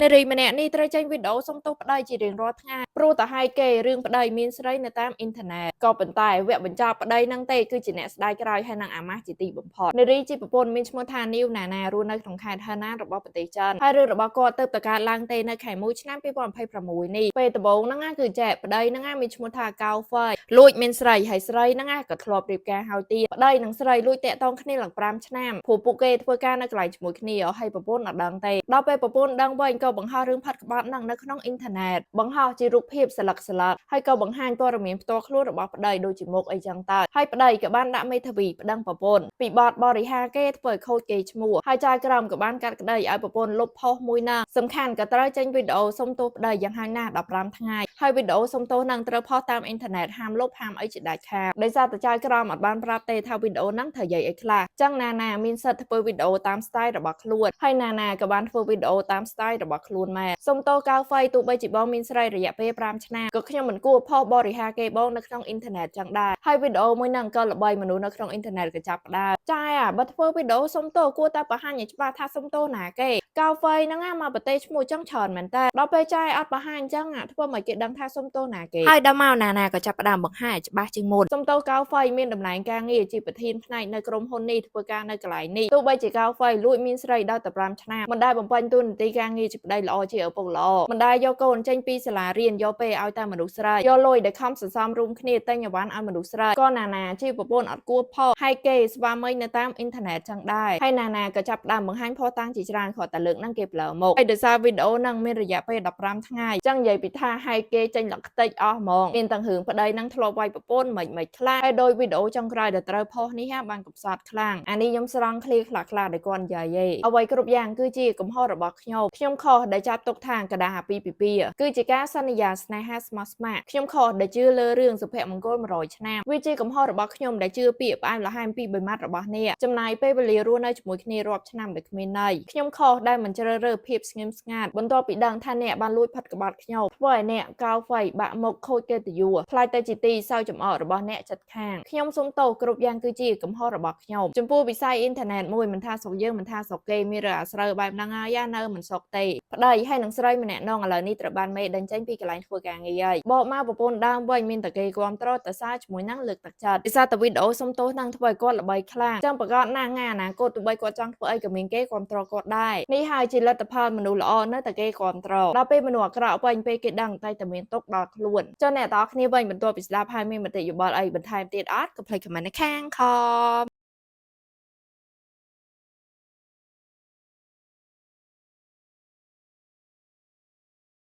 នារីម្នាក់នេះត្រូវចេញវីដេអូសុំទោសប្តីជារៀងរាល់ថ្ងៃព្រោះតែឲ្យគេរឿងប្តីមានស្រីនៅតាមអ៊ីនធឺណិតក៏ប៉ុន្តែវគ្គបញ្ចប់ប្តីនឹងទេគឺជាអ្នកស្ដាយក្រោយហើយនឹងអាម៉ាស់ជាទីបំផុតនារីជាប្រពន្ធមានឈ្មោះថានីវណាណារស់នៅក្នុងខេត្តហឺណានរបស់ប្រទេសចិនហើយរឿងរបស់គាត់ទៅតកើតឡើងទេនៅខែ1ឆ្នាំ2026នេះពេលដំបូងហ្នឹងណាគឺចែកប្តីហ្នឹងណាមានឈ្មោះថាកៅហ្វៃលួចមានស្រីហើយស្រីហ្នឹងណាក៏ធ្លាប់រៀបការហើយទៀតប្តីនិងស្រីលួចតាក់ទងគ្នាឡើង5ឆ្នាំព្រោះពួកគេធ្វើការនៅកន្លែងជាមួយគ្នាហើយប្រពន្ធអត់ដឹងទេដល់ពេលប្រពន្ធដឹងវិញក៏បង្ហោះរឿងផាត់ក្បត់ហ្នឹងនៅក្នុងអ៊ីនធឺណិតបង្ហោះជារូបភាពស្លឹកស្លឹកហើយក៏បង្ហាញព័ត៌មានផ្ទាល់ខ្លួនរបស់ប្តីដូចជាមុខអីចឹងទៅហើយប្តីក៏បានដាក់មេធាវីប្តឹងប្រពន្ធពីបទបរិហាគេធ្វើឲ្យខូចគេឈ្មោះហើយចៅក្រមក៏បានកាត់ក្តីឲ្យប្រពន្ធលុបផុសមួយណាសំខាន់ក៏ត្រូវចេញវីដេអូសុំទោសប្តីយ៉ាងហោចណាស់15ថ្ងៃហើយវីដេអូសុំទោសហ្នឹងត្រូវផុសតាមអ៊ីនធឺណិតហាមលុបហាមអីជាដាច់ខាតដោយសារតែចៅក្រមអត់បានប្រាប់ទេថាវីដេអូហ្នឹងត្រូវនិយាយអីខ្លះចឹងណាណាមានសិទ្ធិធ្វើវីដេអូតាម style របស់ខ្លួនហើយណាណាក៏បានធ្វើវីដេអូតាម style របស់ខ្លួនមែនសុំទោសកៅហ្វៃទោះបីជាបងមានស្រីរយៈពេល5ឆ្នាំក៏ខ្ញុំមិនគួរផុសបរិហាគេបងនៅក្នុងអ៊ីនធឺណិតចឹងដែរហើយវីដេអូមួយហ្នឹងក៏ល្បីមនុស្សនៅក្នុងអ៊ីនធឺណិតក៏ចាប់ផ្ដើមចាអាបើធ្វើវីដេអូសុំទោសគួរតែបង្ហាញឲ្យច្បាស់ថាសុំទោសណាគេកៅហ្វៃហ្នឹងណាមកប្រទេសឈ្មោះចឹងច្រើនមែនតើដល់ពេលចាយអត់បង្ហាញចឹងអាធ្វើមកគេដឹងថាសុំទោសណាគេហើយដល់មកណាណាក៏ចាប់ផ្ដើមបង្ហាញឲ្យច្បាស់ជាងមុនសុំទោសកៅហ្វៃមានតំណែងការងារជាប្រធានផ្នែកនៅក្រុមហ៊ុននេះធ្វើការនៅកន្លែងនេះទោះបីជាកៅហ្វៃលួចមានស្រីដល់តែ5ឆ្នាំមិនដែលបំពេញតួនាទីការងារជាប្តីល្អជាឪពុកល្អមិនដែលយកកូនចេញពីសាលារៀនយកពេលឲ្យតែមនុស្សស្រីយកលុយដែលខំសន្សំរួមគ្នាទិញអីវ៉ាន់ឲ្យមនុស្សស្រីក៏ណាណាជាប្រពន្ធអត់គួរផុសឲ្យគេស្វាមីនៅតាមអ៊ីនធឺណិតចឹងដែរហើយណាណាក៏ចាប់ផ្ដើមបង្ហាញផុសតាំងជាច្រើនគ្រាន់តែលើកហ្នឹងគេប្លើមកហើយដោយសារវីដេអូហ្នឹងមានរយៈពេល15ថ្ងៃចឹងនិយាយពីថាឲ្យគេចេញលក្តិចអស់ហ្មងមានទាំងរឿងប្តីហ្នឹងធ្លាប់វាយប្រពន្ធមិនមិនខ្លះហើយដោយវីដេអូចុងក្រោយដែលត្រូវផុសនេះហាបានកំសត់ខ្លាំងអានេះខ្ញុំស្រង់ឃ្លីខ្លះខ្លះដែលគាត់និយាយឯងអ្វីគ្រប់យ៉ាងគឺជាកំហុសរបស់ខ្ញុំខ្ញុំខុសដែលចាប់ទុកថាកដាអាពាហ៍ពិពាហ៍គឺជាការសន្យាស្នេហាស្មោះស្ម័គ្រខ្ញុំខុសដែលជឿលើរឿងសុភមង្គល100ឆ្នាំវាជាកំហុសរបស់ខ្ញុំដែលជឿពាក្យផ្អែមល្ហែមពីបីម៉ាត់របស់អ្នកចំណាយពេលវេលារស់នៅជាមួយគ្នារាប់ឆ្នាំដោយគ្មានន័យខ្ញុំខុសដែលមិនជ្រើសរើសភាពស្ងៀមស្ងាត់បន្ទាប់ពីដឹងថាអ្នកបានលួចផិតក្បត់ខ្ញុំធ្វើឲ្យអ្នកកោហ្វៃបាក់មុខខូចកិត្តិយសខ្លាចទៅជាទីសើចចំអករបស់អ្នកចិត្តខាងខ្ញុំសូមទោសគ្រប់យ៉ាងគឺជាកំហុសរបស់ខ្ញុំចំពោះវិស័យអ៊ីនធឺណិតមួយមិនថាស្រុកយើងមិនថាស្រុកគេមានរឿងអាស្រូវបែបហ្នឹងហើយនៅមិនសុខទេប្តីហើយនឹងស្រីម្នាក់នងឥឡូវនេះត្រូវបានមេដេញចេញពីកន្លែងធ្វើការងារហើយបកមកប្រពន្ធដើមវិញមានតែគេគាំទ្រតែសារជាមួយនឹងលើកទឹកចិត្តពិសេសតែវីដេអូសុំទោសនឹងធ្វើឲ្យគាត់ល្បីខ្លាំងចឹងប្រកាសណាស់ថ្ងៃអនាគតទោះបីគាត់ចង់ធ្វើអីក៏មានគេគាំទ្រគាត់ដែរនេះហើយជាលទ្ធផលមនុស្សល្អនៅតែគេគាំទ្រដល់ពេលមនុស្សអាក្រក់វិញពេលគេដឹងតែតែមានទុកដល់ខ្លួនចុះអ្នកទាំងអស់គ្នាវិញបន្ទាប់ពីស្ដាប់ហើយមានមតិយោបល់អីបន្ថែមទៀតអត់កុំភ្លេច comment នៅខាងខម។